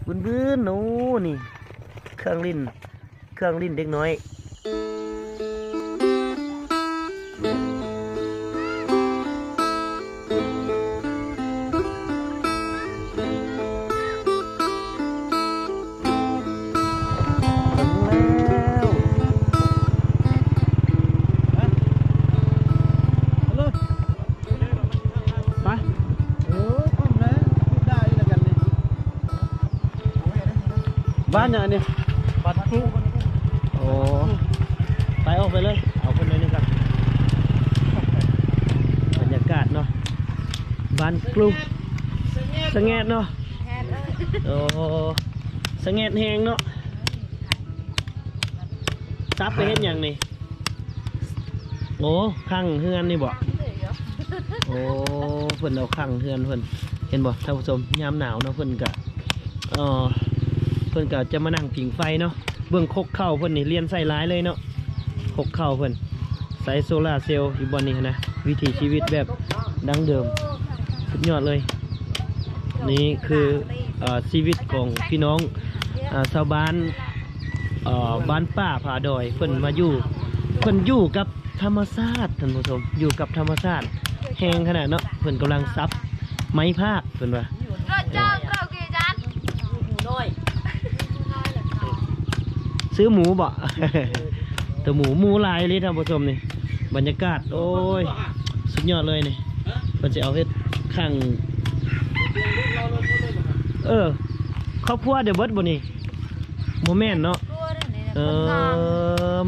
ບືນໆ ໂອ້ ນີ້ ເຄື່ອງຫຼິ້ນ ເຄື່ອງຫຼິ້ນເດັກນ້ອຍ. ໄປ ເອີ ປ້ອມແລ້ວ ໄດ້ແລ້ວກັນນີ້ ບ້ານຫຍັງອັນນີ້? ບ້ານຄູ. ໂອ້ ໄປ ອອກໄປເລີຍ ເອົາຄົນໜ້ອຍໜຶ່ງກ່ອນ. ບັນຍາກາດເນາະ ບ້ານຄູ ສະແງດເນາະ. ໂອ້ ສະແງດແຮງເນາະ. ສັບໄປເຮັດຫຍັງນີ້? ໂອ້ ຂັງເຮືອນນີ້ບໍ? ໂອ້ ເພິ່ນເອົາຂັງເຮືອນເພິ່ນ ເຫັນບໍ່ທ່ານຜູ້ຊົມ? ຍາມໜາວເນາະ ເພິ່ນກະ ເອີ ເພິ່ນກະຈະມານັ່ງຜິງໄຟເນາະ. ເບິ່ງຄົກເຄົ້າເພິ່ນນີ້ ລຽນໃສ່ຫຼາຍເລີຍເນາະ ຄົກເຄົ້າເພິ່ນ ໃສ່ໂຊລາເຊວຢູ່ບ່ອນນີ້ຫັ້ນນະ. ວິຖີຊີວິດແບບດັ້ງເດີມ ສຸດຍອດເລີຍ. ນີ້ຄື ເອີ ຊີວິດຂອງພີ່ນ້ອງ ເອີ ຊາວບ້ານ ເອີ ບ້ານປ່າຜາດອຍ ເພິ່ນມາຢູ່ ເພິ່ນຢູ່ກັບທຳມະຊາດ ທ່ານຜູ້ຊົມ ຢູ່ກັບທຳມະຊາດແຮງຂະໜາດເນາະ. ເພິ່ນກຳລັງສັບໄມ້ພາກ ເພິ່ນວ່າ ຊື້ໝູບໍ? ໂຕໝູ ໝູຫຼາຍອີ່ຫຼີທ່ານຜູ້ຊົມນີ້. ບັນຍາກາດ ໂອ້ຍ ສຸດຍອດເລີຍນີ້. ເພິ່ນຊິເອົາເຮັດຂັງ ເອີ ຄອບຄົວດຽວເບິດບໍ່ນີ້? ບໍ່ແມ່ນເນາະ. ເອີ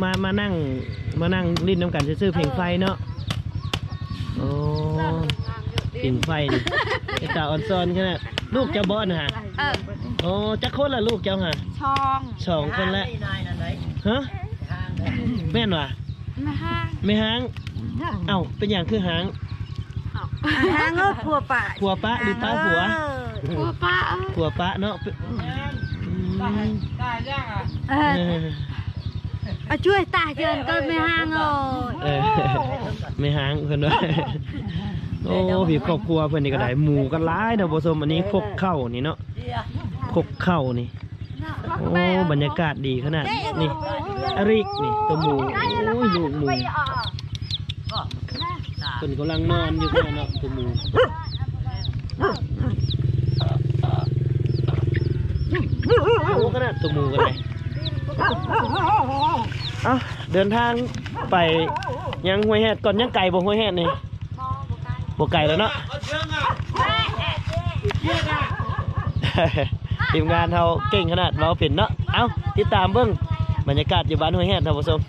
ມາ ມານັ່ງ ມານັ່ງຫຼິ້ນນຳກັນຊື່ໆ ຜິງໄຟເນາະ. ໂອ້ ຜິງໄຟນີ້ ເປັນຕາອອນຊອນຂະໜາດ. ລູກເຈົ້າບໍ່ນະ? ເອີ ໂອ້ ຈັກຄົນລະລູກເຈົ້າຫະ? ສອງ ສອງຄົນລະ. ຮະ? ແມ່ນຫວາ? ແມ່ຮ້າງ ແມ່ຮ້າງ. ເອົ້າ ເປັນຫຍັງຄືຮ້າງ? ຮ້າງ ເອີ ຜົວປະ ຜົວປະ ຫຼືປະຜົວ? ເອີ ຜົວປະ ເອີ ຜົວປະເນາະ. ອືມ ເອີ ເອີ ອາ ຊ່ວຍຕາເກີນກໍແມ່ຮ້າງເອີຍ. ເອີ ແມ່ຮ້າງເພິ່ນວ່າ. ໂອ້ ມີຄອບຄົວເພິ່ນນີ້ກໍໄດ້ ໝູກໍຫຼາຍທ່ານຜູ້ຊົມ. ອັນນີ້ຄົກເຄົ້ານີ້ເນາະ ຄົກເຄົ້ານີ້. ໂອ້ ບັນຍາກາດດີຂະໜາດນີ້. ອາລິກນີ້ ໂຕໝູ ໂອ້ຍ ລູກໝູ ເພິ່ນກຳລັງນອນຢູ່ເນາະ ໂຕໝູ. ໂອ້ ຂະໜາດໂຕໝູກໍໄດ້. ເອົ້າ ເດີນທາງໄປຍັງຫ້ວຍແຮດກ່ອນ. ຍັງໄກບໍ່ຫ້ວຍແຮດນີ້? ບໍ່ ບໍ່ໄກ ບໍ່ໄກແລ້ວເນາະ. ທີມງານເຮົາເກັ່ງຂະໜາດ ເວົ້າເປັນເນາະ. ເອົ້າ ຕິດຕາມເບິ່ງບັນຍາກາດຢູ່ບ້ານຫ້ວຍແຮດ ທ່ານຜູ້ຊົມ.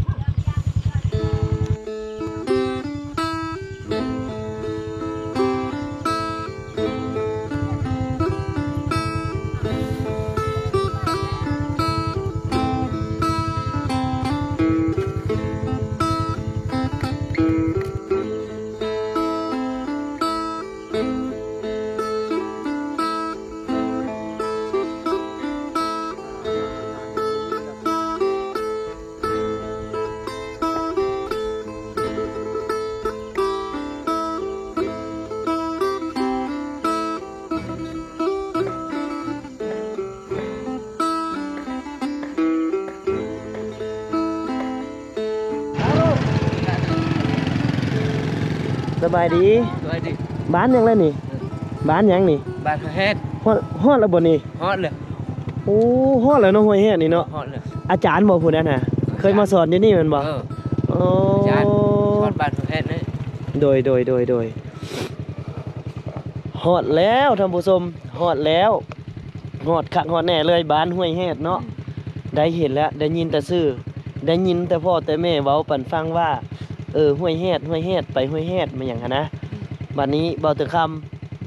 ສະບາຍດີ ສະບາຍດີ. ບ້ານຫຍັງລະນີ້? ເອີ ບ້ານຫຍັງນີ້? ບ້ານຫ້ວຍແຮດ. ຮອດ ຮອດແລ້ວບໍ່ນີ້? ຮອດແລ້ວ. ໂອ້ ຮອດແລ້ວເນາະ ຫ້ວຍແຮດນີ້ເນາະ. ຮອດແລ້ວ. ອາຈານບໍ່ຜູ້ນັ້ນນະ? ເຄີຍມາສອນຢູ່ນີ້ແມ່ນບໍ່? ເອີ ໂອ້ ອາຈານສອນບ້ານຫ້ວຍແຮດນີ້. ໂດຍ ໂດຍ ໂດຍ ໂດຍ. ຮອດແລ້ວທ່ານຜູ້ຊົມ ຮອດແລ້ວ. ຮອດຄັກຮອດແນ່ເລີຍ ບ້ານຫ້ວຍແຮດເນາະ. ອືມ ໄດ້ເຫັນແລ້ວ ໄດ້ຍິນແຕ່ຊື່ ໄດ້ຍິນແຕ່ພໍ່ແຕ່ແມ່ເວົ້າປັນຟັງວ່າ ເອີ ຫ້ວຍແຮດ ຫ້ວຍແຮດ ໄປຫ້ວຍແຮດ ມາຫຍັງຫັ້ນນະ. ອືມ ບັດນີ້ບ່າວເຕີງຄຳ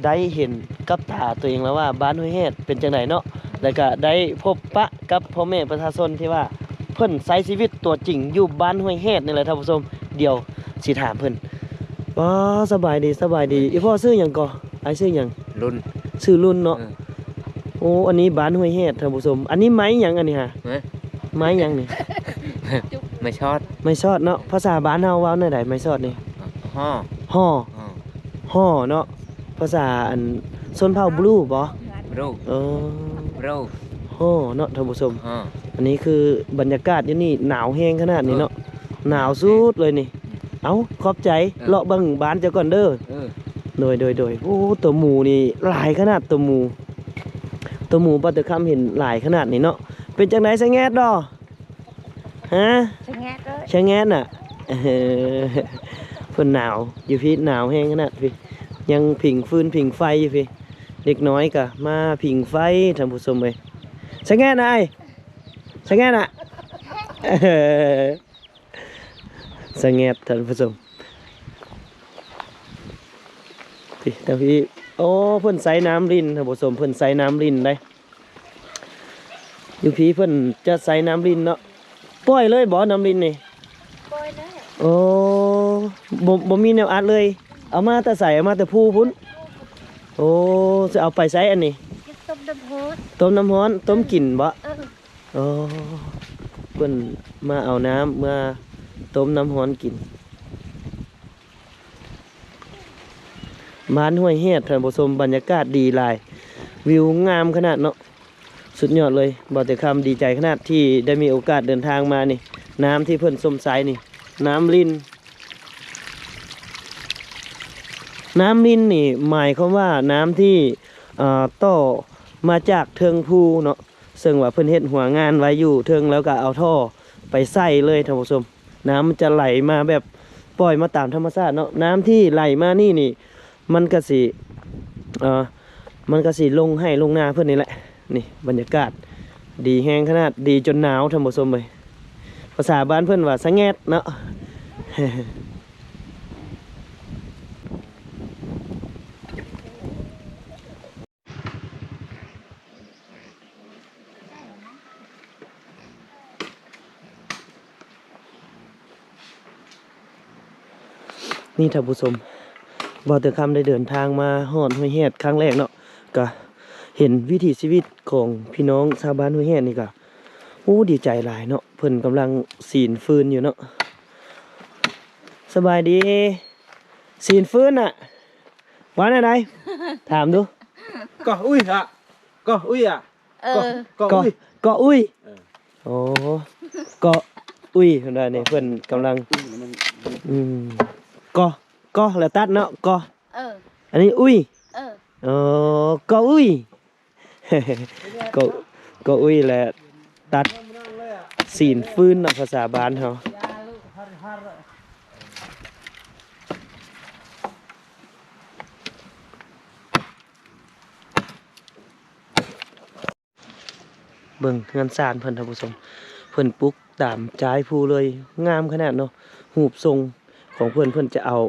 ໄດ້ເຫັນກັບຕາຕົວເອງແລ້ວວ່າ ບ້ານຫ້ວຍແຮດເປັນຈັ່ງໃດເນາະ. ແລ້ວກະໄດ້ພົບປະກັບພໍ່ແມ່ປະຊາຊົນທີ່ວ່າເພິ່ນໃຊ້ຊີວິດຕົວຈິງຢູ່ບ້ານຫ້ວຍແຮດນີ້ແຫຼະທ່ານຜູ້ຊົມ. ດຽວຊິຖາມເພິ່ນ. ປາ ສະບາຍດີ ສະບາຍດີ. ອີ່ພໍ່ຊື່ຫຍັງກໍ? ອ້າຍຊື່ຫຍັງ? ລຸນ. ຊື່ລຸນເນາະ. ເອີ ໂອ້ ອັນນີ້ບ້ານຫ້ວຍແຮດທ່ານຜູ້ຊົມ. ອັນນີ້ໄມ້ຫຍັງອັນນີ້ຫະ? ຮະ? ໄມ້ຫຍັງນີ້? ໄມ້ຊອດ. ໄມ້ຊອດເນາະ. ພາສາບ້ານເຮົາເວົ້າແນວໃດ ໄມ້ຊອດນີ້? ຫໍ່. ຫໍ່. ຫໍ່ເນາະ. ພາສາອັນຊົນເຜົ່າບລູບໍ? ບລູ. ເອີ Bro. ໂອ້ ເນາະທ່ານຜູ້ຊົມ ເອີ ອັນນີ້ຄືບັນຍາກາດຢູ່ນີ້ ໜາວແຮງຂະໜາດນີ້ເນາະ ເອີ ໜາວສຸດເລີຍນີ້. ເອົ້າ ຂອບໃຈ ເອີ ເລາະເບິ່ງບ້ານເຈົ້າກ່ອນເດີ. ເອີ ໂດຍ ໂດຍ ໂດຍ. ໂອ້ ໂຕໝູນີ້ຫຼາຍຂະໜາດ ໂຕໝູ ໂຕໝູ ບ່າວເຕີຄຳເຫັນຫຼາຍຂະໜາດນີ້ເນາະ. ເປັນຈັ່ງໃດ ສະແງດເນາະ? ຮະ? ສະແງດເລີຍ ສະແງດນະ. ເອີ ເພິ່ນໜາວ ຢູ່ພີ້ໜາວແຮງຂະໜາດພີ້ ຍັງຜິງຟືນຜິງໄຟຢູ່ພີ້. ເດັກນ້ອຍກະມາຜິງໄຟ ທ່ານຜູ້ຊົມເອີຍ. ສະແງດນະອ້າຍ ສະແງດນະ ເອີ ສະແງດ ທ່ານຜູ້ຊົມ. ພີ້ ທາງພີ້ ໂອ້ ເພິ່ນໃຊ້ນ້ຳລິນ ທ່ານຜູ້ຊົມ ເພິ່ນໃຊ້ນ້ຳລິນໄດ໋. ຢູ່ພີ້ເພິ່ນຈະໃຊ້ນ້ຳລິນເນາະ. ປ່ອຍເລີຍບໍ່ ນ້ຳລິນນີ້? ປ່ອຍເລີຍ. ໂອ້ ບໍ່ ບໍ່ມີແນວອັດເລີຍ. ເອົາມາແຕ່ໃສ? ເອົາມາແຕ່ພູພຸ້ນ. ໂອ້ ຊິເອົາໄປໃສອັນນີ້? ເກັບຕົ້ມນ້ຳຮ້ອນ ຕົ້ມນ້ຳຮ້ອນ ຕົ້ມກິນບໍ່? ເອີ ໂອ້ ເພິ່ນມາເອົານ້ຳເມືອຕົ້ມນ້ຳຮ້ອນກິນ. ບ້ານຫ້ວຍແຮດ ທ່ານຜູ້ຊົມ ບັນຍາກາດດີຫຼາຍ ວິວງາມຂະໜາດເນາະ ສຸດຍອດເລີຍ. ບ່າວເຕີຄຳດີໃຈຂະໜາດທີ່ໄດ້ມີໂອກາດເດີນທາງມານີ້. ນ້ຳທີ່ເພິ່ນຊົມໃຊ້ນີ້ ນ້ຳລິນ ນ້ຳລິນນີ້ໝາຍຄວາມວ່ານ້ຳທີ່ ເອີ ຕໍ່ມາຈາກເທິງພູເນາະ ເຊິ່ງວ່າເພິ່ນເຮັດຫົວງານໄວ້ຢູ່ເທິງ ແລ້ວກໍເອົາທໍ່ໄປໃສ່ເລີຍ ທ່ານຜູ້ຊົມ. ນ້ຳມັນຈະໄຫຼມາແບບປ່ອຍມາຕາມທຳມະຊາດເນາະ. ນ້ຳທີ່ໄຫຼມານີ້ນີ້ ມັນກະຊິ ເອີ ມັນກະຊິລົງໄຮ່ລົງນາເພິ່ນນີ້ແຫຼະ. ນີ້ບັນຍາກາດດີແຮງຂະໜາດ ດີຈົນໜາວ ທ່ານຜູ້ຊົມເອີຍ. ພາສາບ້ານເພິ່ນວ່າສະແງດເນາະ. ນີ້ທ່ານຜູ້ຊົມ ບ່າວເຕີຄຳໄດ້ເດີນທາງມາຮອດຫ້ວຍແຮດຄັ້ງແລກເນາະ ກະເຫັນວິຖີຊີວິດຂອງພີ່ນ້ອງຊາວບ້ານຫ້ວຍແຮດນີ້ກະ ໂອ້ ດີໃຈຫຼາຍເນາະ. ເພິ່ນກຳລັງສີນຟືນຢູ່ເນາະ. ສະບາຍດີ ສີນຟືນນະ ວ່າແນວໃດ? ຖາມດູ. ກໍອຸ້ຍອະ ກໍອຸ້ຍອະ ເອີ ກໍ ກໍອຸ້ຍ ກໍອຸ້ຍ ເອີ ໂອ້ ກໍອຸ້ຍ ເພິ່ນວ່ານີ້ ເພິ່ນກຳລັງ ອືມ ກໍ ກໍແລ້ວຕັດເນາະ ກໍ ເອີ ອັນນີ້ອຸ້ຍ ເອີ ເອີ ກໍອຸ້ຍ ກໍ ກໍອຸ້ຍແຫຼະ ຕັດສີນຟືນເນາະ ພາສາບ້ານເຮົາ. ເບິ່ງເຮືອນຊານເພິ່ນ ທ່ານຜູ້ຊົມ ເພິ່ນປຸກຕາມຈາຍພູເລີຍ ງາມຂະໜາດເນາະ. ຮູບຊົງຂອງເພິ່ນ ເພິ່ນຈະເອົາ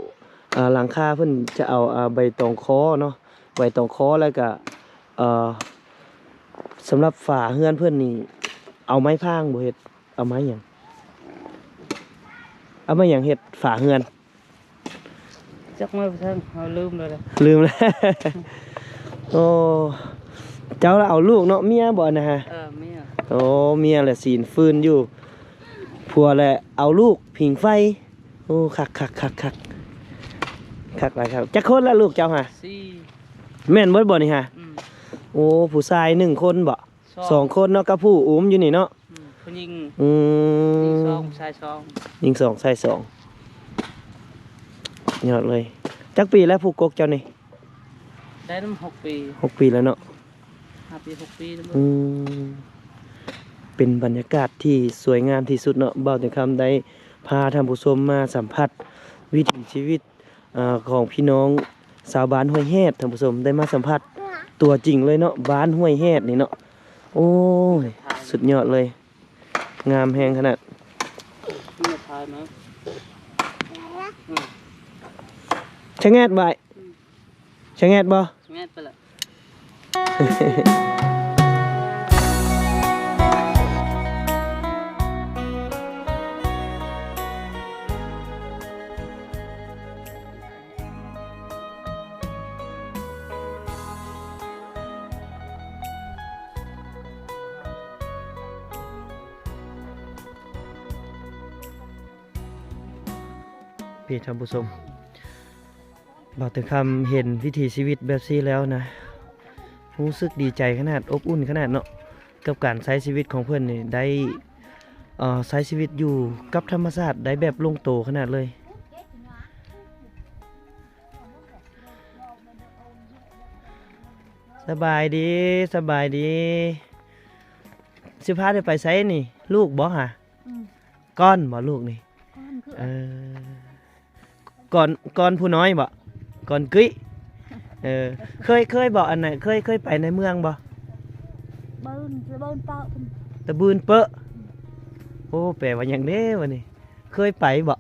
ອ່າ ຫຼັງຄາເພິ່ນຈະເອົາ ອ່າ ໃບຕອງຄໍເນາະ ໃບຕອງຄໍ ແລ້ວກະ ເອີ ສຳລັບຝາເຮືອນເພິ່ນນີ້ ເອົາໄມ້ພາງບໍ່ເຮັດ ເອົາໄມ້ຫຍັງ ເອົາໄມ້ຫຍັງເຮັດຝາເຮືອນ? ຈັກມາໄປທາງ ເຮົາລືມແລ້ວແຫຼະ ລືມແລ້ວ. ໂອ້ ເຈົ້າລະເອົາລູກເນາະ ເມຍບໍ່ນະ? ເອີ ເມຍ. ໂອ້ ເມຍລະສີນຟືນຢູ່ ຜົວລະເອົາລູກຜິງໄຟ. ໂອ້ ຄັກໆໆໆ ຄັກຫຼາຍຄັກ. ຈັກຄົນລະລູກເຈົ້າຫະ? ສີ່. ແມ່ນເບິດບໍ່ນີ້ຫະ? ອືມ. ໂອ້ ຜູ້ຊາຍໜຶ່ງຄົນບໍ່? ສອງ ສອງຄົນເນາະ ກັບຜູ້ອຸ້ມຢູ່ນີ້ເນາະ? ອືມ ຜູ້ຍິງ ອືມ ຍິງສອງ ຊາຍສອງ ຍິງສອງ ຊາຍສອງ ຍອດເລີຍ. ຈັກປີແລ້ວຜູ້ກົກເຈົ້ານີ້? ໄດ້ນຳຫົກປີ ຫົກປີແລ້ວເນາະ ຫ້າປີ ຫົກປີແລ້ວ. ອືມ ເປັນບັນຍາກາດທີ່ສວຍງາມທີ່ສຸດເນາະ ບ່າວເຕີຄຳໄດ້ພາທ່ານຜູ້ຊົມມາສຳຜັດວິຖີຊີວິດ ເອີ ຂອງພີ່ນ້ອງຊາວບ້ານຫ້ວຍແຮດ ທ່ານຜູ້ຊົມ ໄດ້ມາສຳຜັດຕົວຈິງເລີຍເນາະ ບ້ານຫ້ວຍແຮດນີ້ເນາະ. ໂອ້ຍ ສຸດຍອດເລີຍ ງາມແຮງຂະໜາດ. ສະແງດບໍ່ອ້າຍ? ສະແງດບໍ່? ສະແງດໄປລະ. ພີ່ ທ່ານຜູ້ຊົມ ບ່າວເຕີຄຳເຫັນວິຖີຊີວິດແບບຊີ້ແລ້ວນະ ຮູ້ສຶກດີໃຈຂະໜາດ, ອົບອຸ່ນຂະໜາດເນາະ ກັບການໃຊ້ຊີວິດຂອງເພິ່ນນີ້ ໄດ້ ເອີ ໃຊ້ຊີວິດຢູ່ກັບທຳມະຊາດໄດ້ແບບລົງໂຕຂະໜາດເລີຍ. ສະບາຍດີ, ສະບາຍດີ. ຊິພາໄດ້ໄປໃສນີ້? ລູກບໍ່ຫາ? ອືມ ກ່ອນບໍ່ລູກນີ້? ກ່ອນຄື ເອີ ກ່ອນ ກ່ອນຜູ້ນ້ອຍບໍ່? ກ່ອນກຸ້ຍ. ເອີ ເຄີຍ ເຄີຍບໍ່ ອັນນັ້ນ ເຄີຍ ເຄີຍໄປໃນເມືອງບໍ່? ບືນ ຕະບືນເປີະ ຕະບືນເປີະ. ໂອ້ ແປວ່າຫຍັງເດ້ວະນີ້? ເຄີຍໄປບໍ່?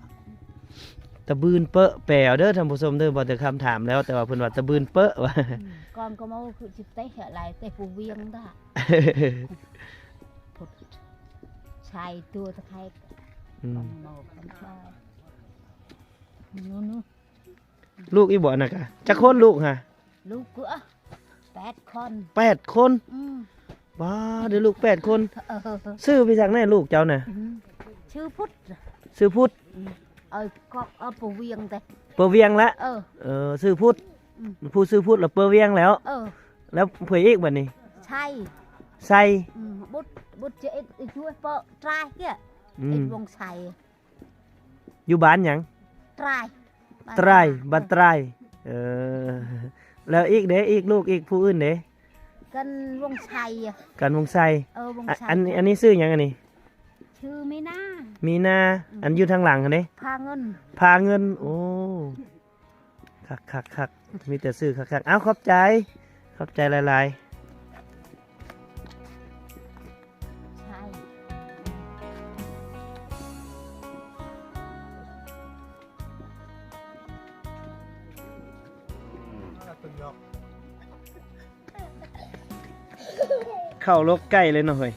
ຕະບືນເປີະ ແປເດີທ່ານຜູ້ຊົມເດີ. ບໍ່ເຕີຄຳຖາມແລ້ວ ແຕ່ວ່າເພິ່ນວ່າຕະບືນເປີະວ່າ. ອືມ ກ່ອນກໍມາຄືຊິເຕະຫຼາຍ ເຕະຜູ້ວຽງດາ ໃສ່ຕົວຕະໄຄ. ອືມ ລູກອີ່ບໍ່ອັນນັ້ນກະ? ຈັກຄົນລູກຫາ? ລູກກໍແປດຄົນ. ແປດຄົນ? ອືມ ວ້າ ໄດ້ລູກແປດຄົນ. ເອີ ຊື່ໄປສັກແນ່ລູກເຈົ້ານະ? ອືມ ຊື່ພຸດ. ຊື່ພຸດ. ອືມ ເອີ ກໍເອົາປະວຽງແຕ່ ປະວຽງລະ. ເອີ ເອີ ຊື່ພຸດ. ອືມ ຜູ້ຊື່ພຸດລະປະວຽງແລ້ວ. ເອີ ແລ້ວຜູ້ອີກບັດນີ້? ໄຊ ໄຊ. ອືມ ບຸດ ບຸດຈະເອັດ ອີກດ້ວຍເປີະ ຕາຍເກຍ. ອືມ ເອັດວົງໄຊ. ຢູ່ບ້ານຫຍັງ? ຕຣາຍ ຕຣາຍ ບ້ານຕຣາຍ. ເອີ ແລ້ວອີກເດ ອີກລູກອີກຜູ້ອື່ນເດ? ກັນວົງໄຊ. ກັນວົງໄຊ. ເອີ ວົງໄຊ. ອັນ ອັນນີ້ຊື່ຫຍັງອັນນີ້? ຊື່ມີນາ ມີນາ. ອືມ ອັນຢູ່ທາງຫຼັງຫັ້ນເດ? ພາເງິນ ພາເງິນ. ໂອ້ ຄັກໆໆ ມີແຕ່ຊື່ຄັກໆ. ເອົາ ຂອບໃຈ ຂອບໃຈຫຼາຍໆ. ໃຊ່ ເຂົ້າລົກໄກ່ເລີຍເນາະເຮີ້ຍ.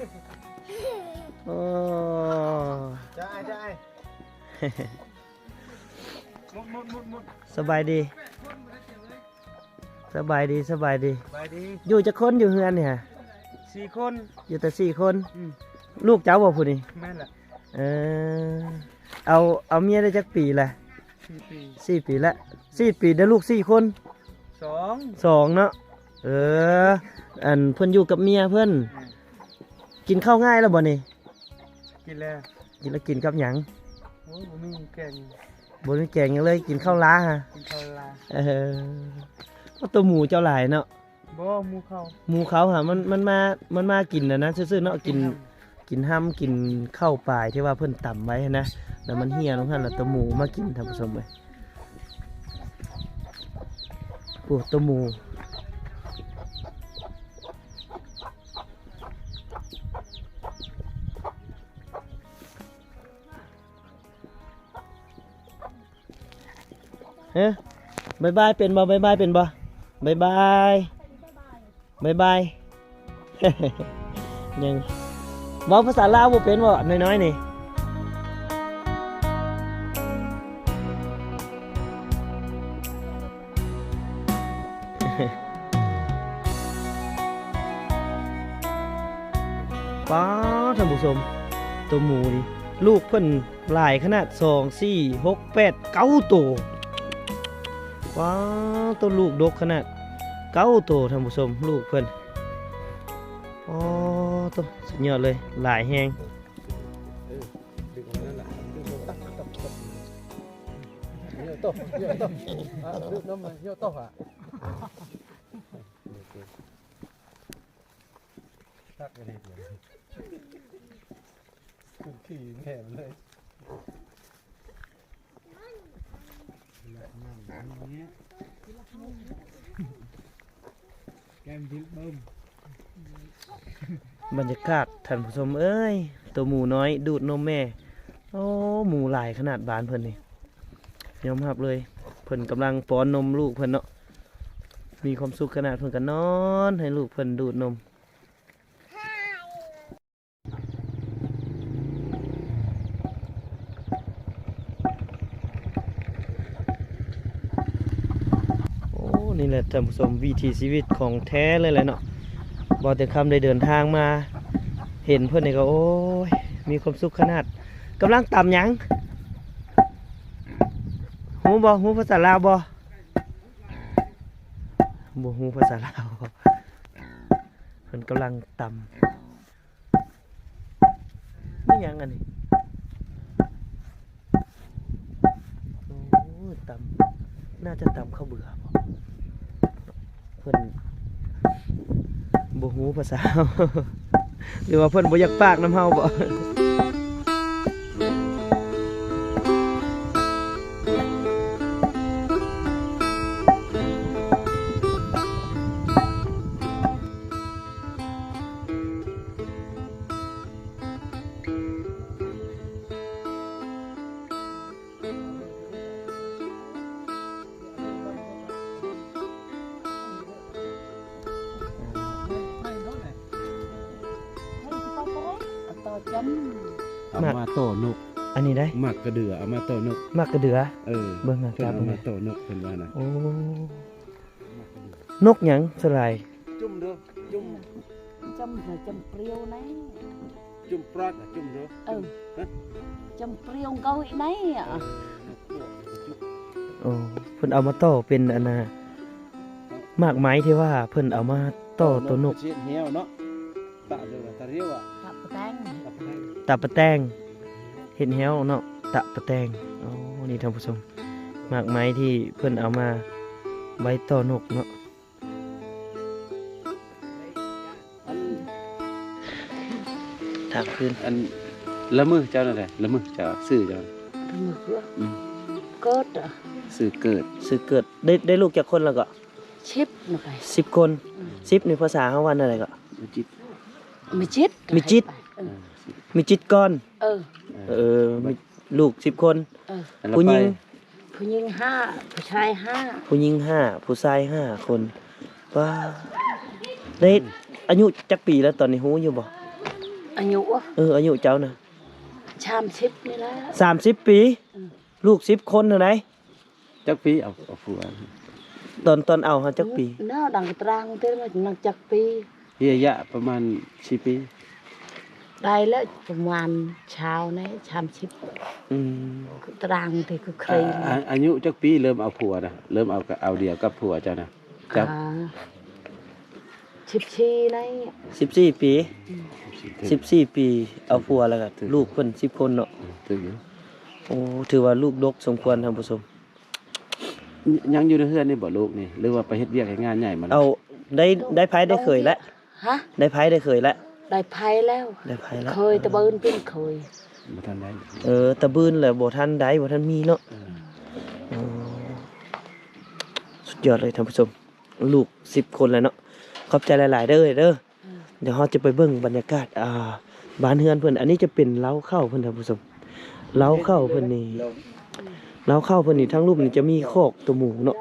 ໂອ້ ສະບາຍດີ ສະບາຍດີ ສະບາຍດີ. ສະບາຍດີ. ຢູ່ຈັກຄົນຢູ່ເຮືອນນີ້ຫະ? ສີ່ຄົນ. ຢູ່ແຕ່ສີ່ຄົນ. ອືມ ລູກເຈົ້າບໍ່ຜູ້ນີ້? ແມ່ນລະ. ເອີ ເອົາ ເອົາເມຍໄດ້ຈັກປີລະ? ສີ່ປີ. ສີ່ປີລະ. ສີ່ປີໄດ້ລູກສີ່ຄົນ? ສອງ ສອງເນາະ. ເອີ ອັນເພິ່ນຢູ່ກັບເມຍເພິ່ນ. ອືມ ກິນເຂົ້າງ່າຍແລ້ວບໍ່ນີ້? ກິນແລ້ວ. ກິນແລ້ວກິນກັບຫຍັງ? ໂອ້ ບໍ່ມີແກງ ບໍ່ມີແກງຫຍັງເລີຍ ກິນເຂົ້າລາຫະ? ກິນເຂົ້າລາ. ເອີ ໂຕໝູເຈົ້າຫຼາຍເນາະ. ບໍ່ ໝູເຂົາ ໝູເຂົາຫະ ມັນ ມັນມາ ມັນມາກິນອັນນັ້ນຊື່ໆເນາະ. ກິນ ກິນຮຳ ກິນເຂົ້າປາຍທີ່ວ່າເພິ່ນຕຳໄວ້ຫັ້ນນະ ແລ້ວມັນເຫ່ຍລົງຫັ້ນ ແລ້ວໂຕໝູມາກິນ ທ່ານຜູ້ຊົມເອີຍ. ໂອ້ ໂຕໝູ. ເອີ ບາຍບາຍເປັນບໍ່? ບາຍບາຍເປັນບໍ່? ບາຍບາຍ ບາຍບາຍ. ຍັງເວົ້າພາສາລາວບໍ່ເປັນບໍ່ ນ້ອຍໆນີ້? ປ້າ ທ່ານຜູ້ຊົມ ໂຕໝູນີ້ ລູກເພິ່ນຫຼາຍຂະໜາດ ສອງ ສີ່ ຫົກ ແປດ ເກົ້າໂຕ. ວ້າວ ໂຕລູກດົກຂະໜາດ ເກົ້າໂຕ ທ່ານຜູ້ຊົມ ລູກເພິ່ນ. ອໍ ໂຕ ສຸດຍອດເລີຍ ຫຼາຍແຮງ. ເອີ ດຶງອອກມານັ້ນລະ ດຶງອອກມາຕັກ ຕັກ ຕັກ ຕັກ ເຍອະໂຕ ເຍອະໂຕ ອ່າ ດູດນົມ ເຍອະໂຕ ອ່າ. ຕັກໄປເລີຍ ຄືຂີ້ແມ່ມັນເລີຍ. ບັນຍາກາດ ທ່ານຜູ້ຊົມເອີຍ ໂຕໝູນ້ອຍດູດນົມແມ່. ໂອ້ ໝູຫຼາຍຂະໜາດບ້ານເພິ່ນນີ້ ຍອມຮັບເລີຍ ເພິ່ນກຳລັງປ້ອນນົມລູກເພິ່ນເນາະ. ມີຄວາມສຸກຂະໜາດ ເພິ່ນກໍນອນໃຫ້ລູກເພິ່ນດູດນົມ. ໂອ້ ນີ້ແຫຼະທ່ານຜູ້ຊົມ ວິຖີຊີວິດຂອງແທ້ເລີຍແຫຼະເນາະ. ບໍ່ແຕ່ຄຳໄດ້ເດີນທາງມາເຫັນເພິ່ນນີ້ກໍ ໂອ້ຍ ມີຄວາມສຸກຂະໜາດ. ກຳລັງຕຳຫຍັງ? ຮູ້ບໍ່? ຮູ້ພາສາລາວບໍ່? ບໍ່ຮູ້ພາສາລາວ. พิ่ນກຳລັງຕຳ ແມ່ນຫຍັງອັນນີ້? ໂອ້ ຕຳ ໜ້າຈະຕຳເຂົ້າເບືອບໍ? ເພິ່ນບໍ່ຮູ້ພາສາເຮົາ ຫຼືວ່າເພິ່ນບໍ່ຢາກປາກນຳເຮົາບໍ? ເອົາມາຕໍ່ນົກ ອັນນີ້ໄດ໋ ໝາກກະເດືອ ເອົາມາຕໍ່ນົກ ໝາກກະເດືອ ເອີ ເບິ່ງນະ ເພິ່ນເອົາມາຕໍ່ນົກ ເພິ່ນວ່ານະ ໂອ້ ນົກຫຍັງສ່ວນຫຼາຍ? ຈຸ່ມເດີ ຈຸ່ມ ຈຸ່ມ ຈຸ່ມປຽວໃນ ຈຸ່ມປຣອດ ຈຸ່ມເດີ ເອີ ຈຸ່ມ ຮະ ຈຸ່ມປຽວເກົາອີກໃນ ເອີ ໂອ້ ເພິ່ນເອົາມາຕໍ່ເປັນອັນນ່າ ໝາກໄມ້ທີ່ວ່າເພິ່ນເອົາມາຕໍ່ໂຕນົກ ເຮັດແຫ້ວເນາະ ຕະເດີ ຕະຣຽວອະ ຕະປະແຕງ ຕະປະແຕງ ຕະປະແຕງ ເຮັດແຫ້ວເນາະ ຕະປະແຕງ ໂອ້ ນີ້ທ່ານຜູ້ຊົມ ໝາກໄມ້ທີ່ເພິ່ນເອົາມາໄວ້ຕໍ່ນົກເນາະ ອັນ ຖາມຄືນ ອັນ ລະມືເຈົ້ານັ້ນແຫຼະ ລະມືເຈົ້າ ຊື່ເຈົ້າ ລະມື ອືມ ເກີດ ຊື່ເກີດ ຊື່ເກີດ ໄດ້ ໄດ້ລູກຈັກຄົນແລ້ວເກາະ? ສິບນະໄປ ສິບຄົນ ອືມ ສິບນີ້ພາສາເຮົາວ່າແນວໃດເກາະ? ມີຈິດ ມີຈິດ ມີຈິດ ເອີ ມີຈິດກ່ອນ ເອີ ເອີ ມີລູກສິບຄົນ ເອີ ຜູ້ຍິງ ຜູ້ຍິງຫ້າ ຜູ້ຊາຍຫ້າ ຜູ້ຍິງຫ້າ ຜູ້ຊາຍຫ້າຄົນ ວ້າ ໄດ້ອາຍຸຈັກປີແລ້ວຕອນນີ້ ຮູ້ຢູ່ບໍ່? ອາຍຸ ເອີ ອາຍຸເຈົ້ານະ? ສາມສິບນີ້ແຫຼະ ສາມສິບປີ ອືມ ລູກສິບຄົນຫັ້ນໃດ ຈັກປີເອົາ ເອົາຜົວ? ຕອນ ຕອນເອົາຫັ້ນຈັກປີ? ເນາະ ດັງຕະຕາງເຕີ ນັກຈັກປີ? ເຮຍະປະມານສີ່ປີ ໄດ້ແລ້ວ ປະມານຊາວໃນ ສາມສິບ ອືມ ຕະຕາງເຕີຄືເຄີຍ ອາ ອາຍຸຈັກປີເລີ່ມເອົາຜົວນະ? ເລີ່ມເອົາ ເອົາດຽວກັບຜົວເຈົ້ານະ? ຈັກ ອາ ສິບສີ່ໃນ ສິບສີ່ປີ ອືມ ສິບສີ່ປີ ເອົາຜົວແລ້ວກໍຖືກ ລູກເພິ່ນສິບຄົນເນາະ ອືມ ຖືກຢູ່ ໂອ້ ຖືວ່າລູກດົກສົມຄວນທ່ານຜູ້ຊົມ ຍ- ຍັງຢູ່ໃນເຮືອນນີ້ບໍ່ລູກນີ້ ຫຼືວ່າໄປເຮັດວຽກເຮັດງານໃຫຍ່ມາແລ້ວ? ເອົາ ໄດ້ ໄດ້ໃຜໄດ້ເຂີຍແລ້ວ ຮະ ໄດ້ໃຜໄດ້ເຂີຍແລ້ວ? ໄດ້ໃຜແລ້ວ ໄດ້ໃຜແລ້ວ ເຂີຍ ເອີ ຕະບືນເປັນເຂີຍ ບໍ່ທັນໄດ້ ເອີ ຕະບືນແລ້ວບໍ່ທັນໄດ້ ບໍ່ທັນມີເນາະ ເອີ ເອີ ສຸດຍອດເລີຍທ່ານຜູ້ຊົມ ລູກສິບຄົນແລ້ວເນາະ ຂອບໃຈຫຼາຍໆເດີ ເດີ ດຽວເຮົາຈະໄປເບິ່ງບັນຍາກາດ ອ່າ ບ້ານເຮືອນເພິ່ນ ອັນນີ້ຈະເປັນເລົ້າເຂົ້າເພິ່ນທ່ານຜູ້ຊົມ ເລົ້າເຂົ້າເພິ່ນນີ້ ເລົ້າເຂົ້າເພິ່ນນີ້ ທາງລຸ່ມນີ້ຈະມີຄອກຕົວໝູເນາະ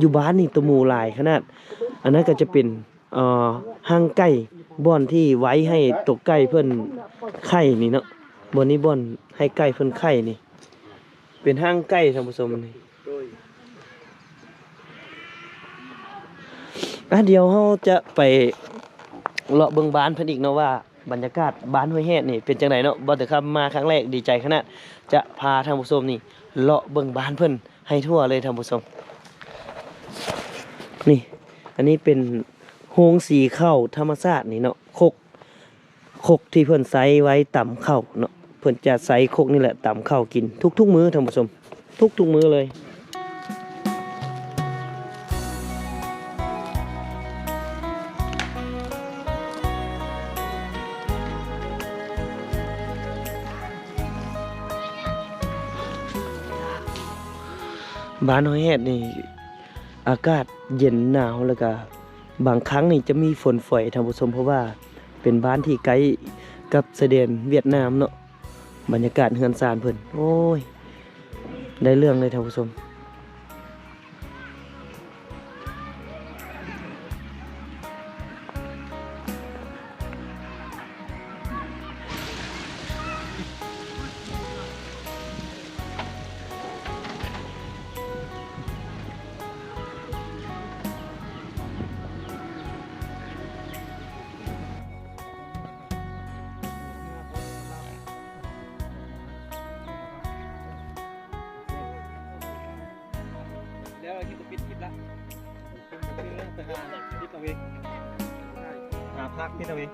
ຢູ່ບ້ານນີ້ຕົວໝູຫຼາຍຂະໜາດ ອັນນັ້ນກໍຈະເປັນ ເອີ ຮັງໄກ່ ບ່ອນທີ່ໄວ້ໃຫ້ຕົວໄກ່ເພິ່ນໄຂ່ນີ້ເນາະ ບ່ອນນີ້ບ່ອນໃຫ້ໄກ່ເພິ່ນໄຂ່ນີ້ ເປັນຮັງໄກ່ທ່ານຜູ້ຊົມນີ້ ໂດຍ ອ່ະ ດຽວເຮົາຈະໄປເລາະເບິ່ງບ້ານເພິ່ນອີກເນາະ ວ່າບັນຍາກາດບ້ານຫ້ວຍແຮດນີ້ເປັນຈັ່ງໃດເນາະ ບ່າວເຕີຄຳມາຄັ້ງແລກດີໃຈຂະໜາດ ຈະພາທ່ານຜູ້ຊົມນີ້ເລາະເບິ່ງບ້ານເພິ່ນໃຫ້ທົ່ວເລີຍທ່ານຜູ້ຊົມ ນີ້ ອັນນີ້ເປັນໂຮງສີເຂົ້າທຳມະຊາດນີ້ເນາະ ຄົກ ຄົກທີ່ເພິ່ນໃຊ້ໄວ້ຕຳເຂົ້າເນາະ ເພິ່ນຈະໃຊ້ຄົກນີ້ແຫຼະຕຳເຂົ້າກິນທຸກໆມື້ທ່ານຜູ້ຊົມ ທຸກໆມື້ເລີຍ ບ້ານຫ້ວຍແຮດນີ້ ອາກາດເຢັນໜາວ ແລ້ວກະບາງຄັ້ງນີ້ຈະມີຝົນຝອຍທ່ານຜູ້ຊົມ ເພາະວ່າເປັນບ້ານທີ່ໃກ້ກັບຊາຍແດນຫວຽດນາມເນາະ ບັນຍາກາດເຮືອນຊານເພິ່ນ ໂອ້ຍ ໄດ້ເລື່ອງເລີຍທ່ານຜູ້ຊົມ. ແລ້ວເຮົາຈະປິດຄລິບລະ ປິດເອົາເອງ ຫາ ຮັກພີ່ນ້ອງເອີຍ. ນ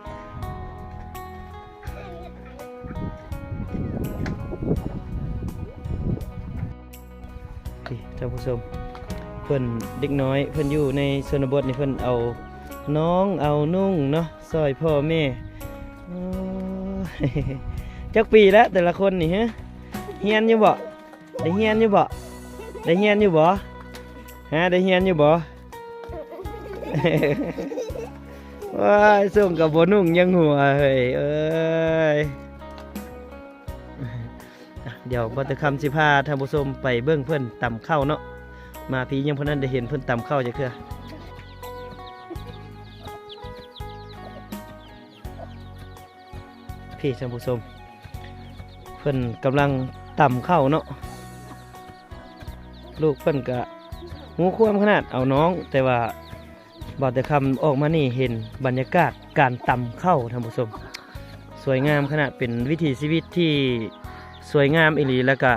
ີ້ທ່ານຜູ້ຊົມ ເພິ່ນ ເດັກນ້ອຍເພິ່ນຢູ່ໃນຊົນນະບົດນີ້ ເພິ່ນເອົານ້ອງເອົານຸ່ງເນາະ ຊ່ອຍພໍ່ແມ່. ໂອ້ຍ ຈັກປີແລ້ວແຕ່ລະຄົນນີ້ ຮະ? ຮຽນຢູ່ບໍ່? ໄດ້ຮຽນຢູ່ບໍ່? ໄດ້ຮຽນຢູ່ບໍ່? ຮະ? ໄດ້ຮຽນຢູ່ບໍ່? ໂອ້ຍ ສົ່ງກໍບໍ່ນຸ່ງຍັງຫົວເຮີ້ຍເອີຍ. ອ່ະ ດຽວບ່າວເຕີຄຳຊິພາທ່ານຜູ້ຊົມໄປເບິ່ງເພິ່ນຕຳເຂົ້າເນາະ. ມາພີ້ຍັງບໍ່ທັນໄດ້ເຫັນເພິ່ນຕຳເຂົ້າຈັກເທື່ອ. ພີ້ທ່ານຜູ້ຊົມ ເພິ່ນກຳລັງຕຳເຂົ້າເນາະ. ລູກເພິ່ນກະຮູ້ຄວາມຂະໜາດເອົານ້ອງ ແຕ່ວ່າບ່າວເຕີຄຳອອກມານີ້ເຫັນບັນຍາກາດການຕຳເຂົ້າ ທ່ານຜູ້ຊົມ ສວຍງາມຂະໜາດ ເປັນວິຖີຊີວິດທີ່ສວຍງາມອີ່ຫຼີ ແລ້ວກະ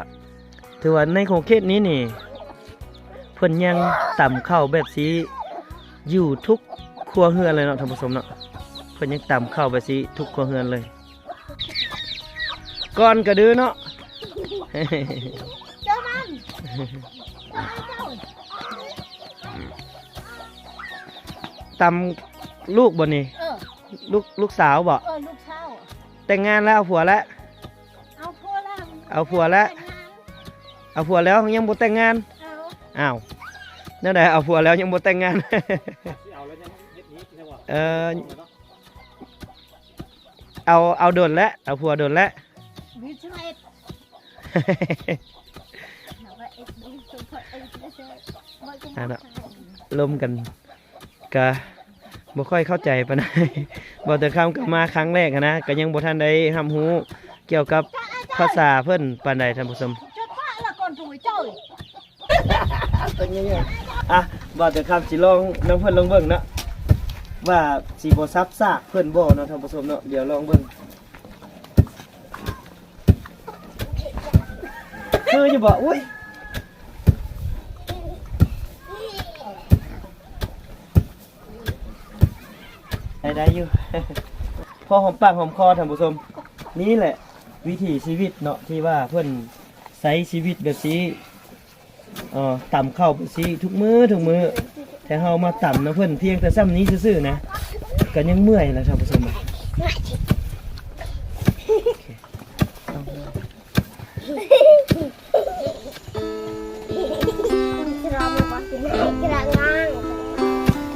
ຖືວ່າໃນຂົງເຂດນີ້ນີ້ ເພິ່ນຍັງຕຳເຂົ້າແບບຊີ້ຢູ່ທຸກຄົວເຮືອນເລີຍເນາະທ່ານຜູ້ຊົມເນາະ. ເພິ່ນຍັງຕຳເຂົ້າແບບຊີ້ທຸກຄົວເຮືອນເລີຍ. ກ່ອນກະດື້ເນາະ. ເຈົ້າມັນ ເຈົ້າ ຕຳລູກບໍ່ນີ້? ເອີ ລູກ ລູກສາວບໍ່? ເອີ ລູກສາວ. ແຕ່ງງານແລ້ວ ເອົາຜົວແລ້ວ? ເອົາຜົວແລ້ວ ເອົາຜົວແລ້ວ ແຕ່ງງານ ເອົາຜົວແລ້ວ ຍັງບໍ່ແຕ່ງງານ. ເອົາ ອ້າວ ແນວໃດເອົາຜົວແລ້ວຍັງບໍ່ແຕ່ງງານ? ເອົາແລ້ວຍັງເຮັດນີ້ ເອີ ເອົາ ເອົາດົນແລ້ວ ເອົາຜົວດົນແລ້ວ. ອ່າເນາະ ລົມກັນກະບໍ່ຄ່ອຍເຂົ້າໃຈປານໃດ. ບ່າວເຕີຄຳກໍມາຄັ້ງແລກຫັ້ນນະ ກໍຍັງບໍ່ທັນໄດ້ຮັບຮູ້ກ່ຽວກັບພາສາເພິ່ນປານໃດທ່ານຜູ້ຊົມ. ອ່ະ ບ່າວເຕີຄຳຊິລອງນຳເພິ່ນລອງເບິ່ງເນາະ ວ່າຊິບໍ່ສັບສາກເພິ່ນບໍ່ເນາະທ່ານຜູ້ຊົມເນາະ. ດຽວລອງເບິ່ງ ຄືຢູ່ບໍ່? ອຸ້ຍ ໄດ້ ໄດ້ຢູ່ ພໍຫອມປາກຫອມຄໍທ່ານຜູ້ຊົມ. ນີ້ແຫຼະວິຖີຊີວິດເນາະ ທີ່ວ່າເພິ່ນໃຊ້ຊີວິດແບບຊີ້ ເອີ ຕຳເຂົ້າໄປຊີ້ທຸກມື້ທຸກມື້ ແຕ່ເຮົາມາຕຳນຳເພິ່ນພຽງແຕ່ສ່ຳນີ້ຊື່ໆນະ ກໍຍັງເມື່ອຍແລ້ວທ່ານຜູ້ຊົມ. ໄ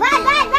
ປ ໄປ ໄປ ໄປ.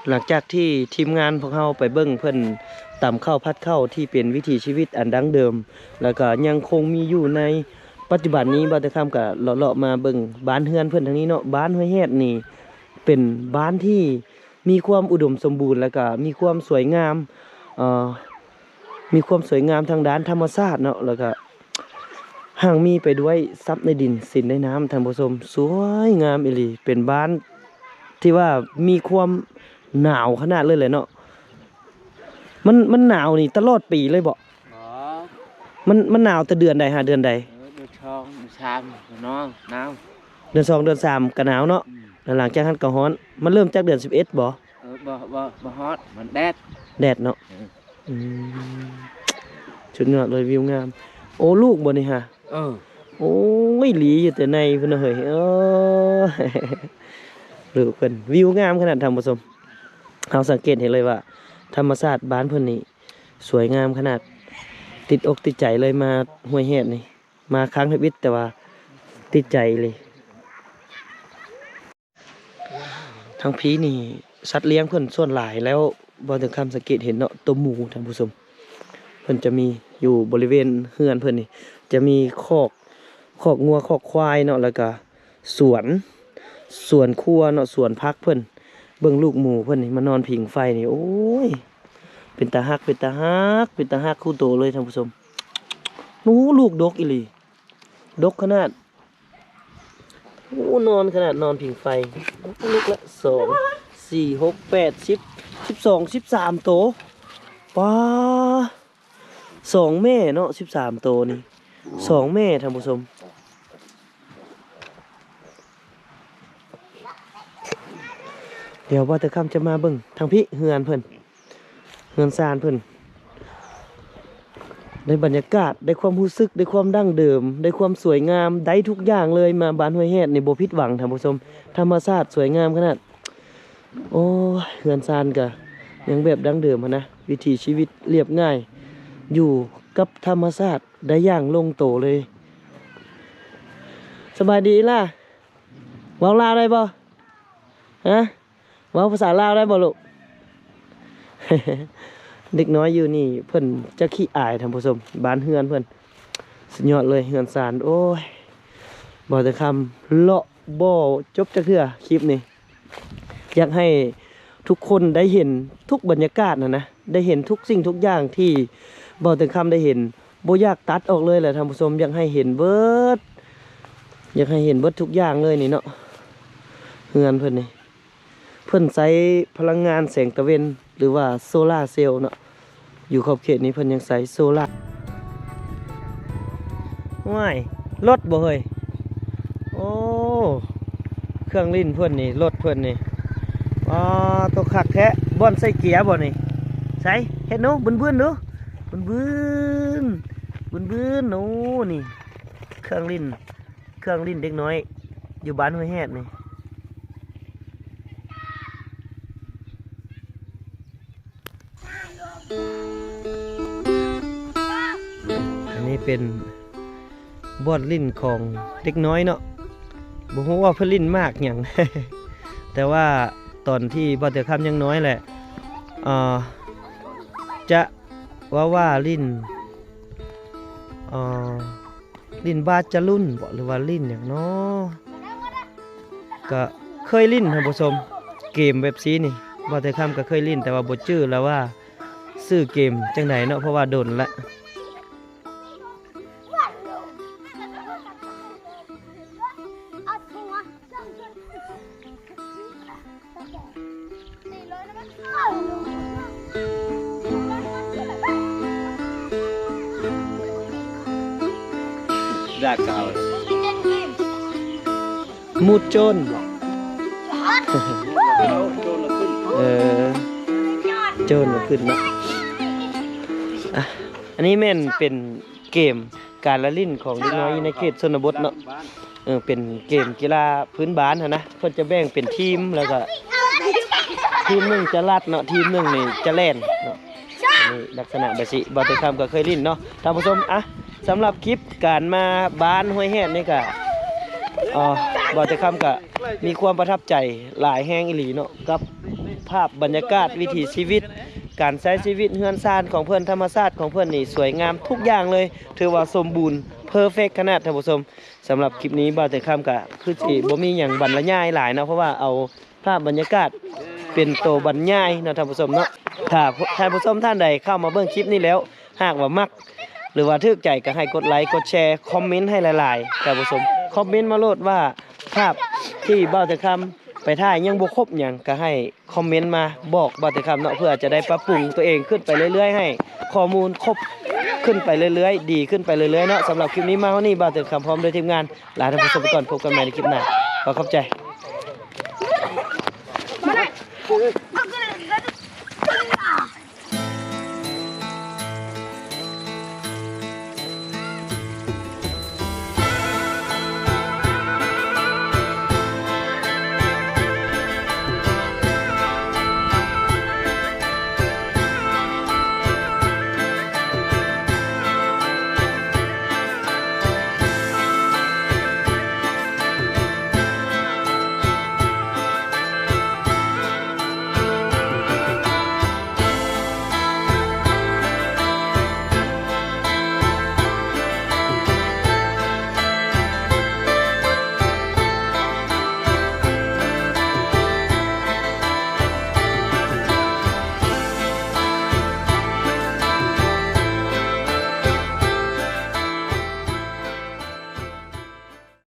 ຫຼັງຈາກທີ່ທີມງານພວກເຮົາໄປເບິ່ງເພິ່ນຕຳເຂົ້າຜັດເຂົ້າທີ່ເປັນວິຖີຊີວິດອັນດັ້ງເດີມ ແລ້ວກໍຍັງຄົງມີຢູ່ໃນປັດຈຸບັນນີ້ ບ່າວເຕີຄຳກໍເລາະໆມາເບິ່ງບ້ານເຮືອນເພິ່ນທາງນີ້ເນາະ. ບ້ານຫ້ວຍແຮດນີ້ເປັນບ້ານທີ່ມີຄວາມອຸດົມສົມບູນ ແລ້ວກໍມີຄວາມສວຍງາມ ເອີ ມີຄວາມສວຍງາມທາງດ້ານທຳມະຊາດເນາະ ແລ້ວກະຮັ່ງມີໄປດ້ວຍຊັບໃນດິນສິນໃນນ້ຳ ທ່ານຜູ້ຊົມ ສວຍງາມອີ່ຫຼີ. ເປັນບ້ານທີ່ວ່າມີຄວາມໜາວຂະໜາດເລີຍແຫຼະເນາະ. ມັນ ມັນໜາວນີ້ຕະຫຼອດປີເລີຍບໍ່? ບໍ່ ມັນ ມັນໜາວແຕ່ເດືອນໃດຫາເດືອນໃດ? ເດືອນສອງ ເດືອນ ສາມ ໜາວ ໜາວ ເດືອນສອງເດືອນສາມກໍໜາວເນາະ ອືມ ແລ້ວຫຼັງຈາກນັ້ນກໍຮ້ອນ. ມັນເລີ່ມຈາກເດືອນສິບເອັດບໍ່? ເອີ ບໍ່ ບໍ່ ບໍ່ຮອດ ມັນແດດ ແດດເນາະ ເອີ ອືມ ສຸດຍອດເລີຍ ວິວງາມ. ໂອ້ ລູກບໍ່ນີ້ຫະ? ເອີ ໂອ້ຍ ຫຼີຢູ່ແຕ່ໃນພຸ້ນນະເຮີ້ຍ ເອີ ລູກເພິ່ນ ວິວງາມຂະໜາດທ່ານຜູ້ຊົມ. ເຮົາສັງເກດເຫັນເລີຍວ່າ ທຳມະຊາດບ້ານເພິ່ນນີ້ສວຍງາມຂະໜາດ ຕິດອົກຕິດໃຈເລີຍ ມາຫ້ວຍແຮດນີ້ ມາຄັ້ງທຳອິດ ແຕ່ວ່າຕິດໃຈອີ່ຫຼີ. ທາງພີ້ນີ້ ສັດລ້ຽງເພິ່ນສ່ວນຫຼາຍແລ້ວ ບ່າວເຖິງຄຳສັງເກດເຫັນເນາະ ໂຕໝູທ່ານຜູ້ຊົມ ເພິ່ນຈະມີຢູ່ບໍລິເວນເຮືອນເພິ່ນນີ້ ຈະມີຄອກ ຄອກງົວຄອກຄວາຍເນາະ ແລ້ວກະສວນ ສວນຄົວເນາະ ສວນຜັກເພິ່ນ. ເບິ່ງລູກໝູເພິ່ນນີ້ ມານອນຜິງໄຟນີ້ ໂອ້ຍ ເປັນຕາຮັກ ເປັນຕາຮັກ ເປັນຕາຮັກຄູ່ໂຕເລີຍທ່ານຜູ້ຊົມ. ໂອ້ ລູກດົກອີ່ຫຼີ ດົກຂະໜາດ. ໂອ້ ນອນຂະໜາດ ນອນຜິງໄຟ. ລູກລະສອງ ສີ່ ຫົກ ແປດ ສິບ ສິບສອງ ສິບສາມໂຕ. ປາ ສອງແມ່ເນາະ ສິບສາມໂຕນີ້ ສອງແມ່ທ່ານຜູ້ຊົມ. ດຽວບ່າວເຖິງຄຳຈະມາເບິ່ງທາງພີ້ ເຮືອນເພິ່ນ ເຮືອນຊານເພິ່ນ ໄດ້ບັນຍາກາດ ໄດ້ຄວາມຮູ້ສຶກ ໄດ້ຄວາມດັ້ງເດີມ ໄດ້ຄວາມສວຍງາມ ໄດ້ທຸກຢ່າງເລີຍ. ມາບ້ານຫ້ວຍແຮດນີ້ບໍ່ຜິດຫວັງທ່ານຜູ້ຊົມ ທຳມະຊາດສວຍງາມຂະໜາດ. ໂອ້ຍ ເຮືອນຊານກະຍັງແບບດັ້ງເດີມຫັ້ນນະ ວິຖີຊີວິດລຽບງ່າຍ ຢູ່ກັບທຳມະຊາດໄດ້ຢ່າງລົງໂຕເລີຍ. ສະບາຍດີອີ່ຫຼ້າ ເວົ້າລາວໄດ້ບໍ່? ຮະ ເວົ້າພາສາລາວໄດ້ບໍ່ລູກ? ເດັກນ້ອຍຢູ່ນີ້ເພິ່ນຈະຂີ້ອາຍທ່ານຜູ້ຊົມ ບ້ານເຮືອນເພິ່ນ ສຸດຍອດເລີຍເຮືອນຊານ. ໂອ້ຍ ບ່າວເຖິງຄຳເລາະບໍ່ຈົບຈັກເທື່ອ ຄລິບນີ້ ຢາກໃຫ້ທຸກຄົນໄດ້ເຫັນທຸກບັນຍາກາດຫັ້ນນະ ໄດ້ເຫັນທຸກສິ່ງທຸກຢ່າງທີ່ບ່າວເຖິງຄຳໄດ້ເຫັນ ບໍ່ຢາກຕັດອອກເລີຍແຫຼະທ່ານຜູ້ຊົມ ຢາກໃຫ້ເຫັນເບິດ ຢາກໃຫ້ເຫັນເບິດທຸກຢ່າງເລີຍນີ້ເນາະ. ເຮືອນເພິ່ນນີ້ ເພິ່ນໃຊ້ພະລັງງານແສງຕາເວັນ ຫຼືວ່າໂຊລາເຊວເນາະ ຢູ່ຂອບເຂດນີ້ເພິ່ນຍັງໃຊ້ໂຊລາ. ໂອ້ຍ ລົດບໍ່ເຮີ້ຍ? ໂອ້ ເຄື່ອງຫຼິ້ນເພິ່ນນີ້ ລົດເພິ່ນນີ້ ປາໂຕ ຄັກແທ້. ບ່ອນໃສ່ເກຍບໍ່ນີ້? ໃສ ເຮັດດູ ບືນໆ ດູ ບືນໆ ບືນໆ. ໂອ້ ນີ້ເຄື່ອງຫຼິ້ນ ເຄື່ອງຫຼິ້ນເດັກນ້ອຍຢູ່ບ້ານຫ້ວຍແຮດນີ້. ອັນນີ້ເປັນບ່ອນຫຼິ້ນຂອງເດັກນ້ອຍເນາະ ບໍ່ຮູ້ວ່າເພິ່ນຫຼິ້ນໝາກຫຍັງ ແຕ່ວ່າຕອນທີ່ບ່າວເຖິງຄຳຍັງນ້ອຍແຫຼະ ເອີ ຈະເວົ້າວ່າຫຼິ້ນ ເອີ ຫຼິ້ນບາດຈະລຸນບໍ ຫຼືວ່າຫຼິ້ນຫຍັງເນາະ ກະເຄີຍຫຼິ້ນທ່ານຜູ້ຊົມ ເກມແບບຊີ້ນີ້ ບ່າວເຖິງຄຳກະເຄີຍຫຼິ້ນ ແຕ່ວ່າບໍ່ຈື່ແລ້ວວ່າຊື່ເກມຈັ່ງໃດເນາະ ເພາະວ່າດົນລະ. ດາກາວ ມຸດໂຈນ ເອີ ໂຈນລະຂຶ້ນເນາະ. ອ່ະ ອັນນີ້ແມ່ນເປັນເກມ ການລະຫຼິ້ນຂອງເດັກນ້ອຍຢູ່ໃນເຂດຊົນນະບົດເນາະ ເອີ ເປັນເກມກິລາພື້ນບ້ານຫັ້ນນະ ເພິ່ນຈະແບ່ງເປັນທີມ ແລ້ວກະທີມໜຶ່ງຈະລັດເນາະ ທີມໜຶ່ງນີ້ຈະແລ່ນເນາະ ນີ້ລັກສະນະແບບຊີ້ ບ່າວເຖິງຄຳກະເຄີຍຫຼິ້ນເນາະທ່ານຜູ້ຊົມ. ອ່ະ ສຳລັບຄລິບການມາບ້ານຫ້ວຍແຮດນີ້ກະ ເອີ ບ່າວເຖິງຄຳກະມີຄວາມປະທັບໃຈຫຼາຍແຮງອີ່ຫຼີເນາະ ກັບພາບບັນຍາກາດວິຖີຊີວິດ ການໃຊ້ຊີວິດເຮືອນຊານຂອງເພິ່ນ ທຳມະຊາດຂອງເພິ່ນນີ້ສວຍງາມທຸກຢ່າງເລີຍ ຖືວ່າສົມບູນເພີເຟັກຂະໜາດທ່ານຜູ້ຊົມ. ສຳລັບຄລິບນີ້ບ່າວເຖິງຄຳກະຄືຊິບໍ່ມີຫຍັງບັນລະຍາຍຫຼາຍເນາະ ເພາະວ່າເອົາພາບບັນຍາກາດເປັນໂຕບັນຍາຍເນາະທ່ານຜູ້ຊົມເນາະ. ຖ້າທ່ານຜູ້ຊົມທ່ານໃດເຂົ້າມາເບິ່ງຄລິບນີ້ແລ້ວ ຫາກວ່າມັກ ຫຼືວ່າຖືກໃຈກະໃຫ້ກົດໄລ ກົດແຊ ຄອມເມັນໃຫ້ຫຼາຍໆ ທ່ານຜູ້ຊົມ ຄອມເມັນມາໂລດວ່າ ພາບທີ່ບ່າວເຖິງຄຳໄປຖ່າຍຍັງບໍ່ຄົບຫຍັງ ກະໃຫ້ຄອມເມັນມາບອກບ່າວເຖິງຄຳເນາະ ເພື່ອຈະໄດ້ປັບປຸງຕົວເອງຂຶ້ນໄປເລື້ອຍໆ ໃຫ້ຂໍ້ມູນຄົບ ຂຶ້ນໄປເລື້ອຍໆ ດີຂຶ້ນໄປເລື້ອຍໆເນາະ. ສຳລັບຄລິບນີ້ມາຮອດນີ້ ບ່າວເຕີນຄຳພ້ອມດ້ວຍທີມງານ ລາທ່ານຜູ້ຊົມໄປກ່ອນ. ພົບກັນໃໝ່ໃນຄລິບໜ້າ. ຂໍຂອບໃຈ.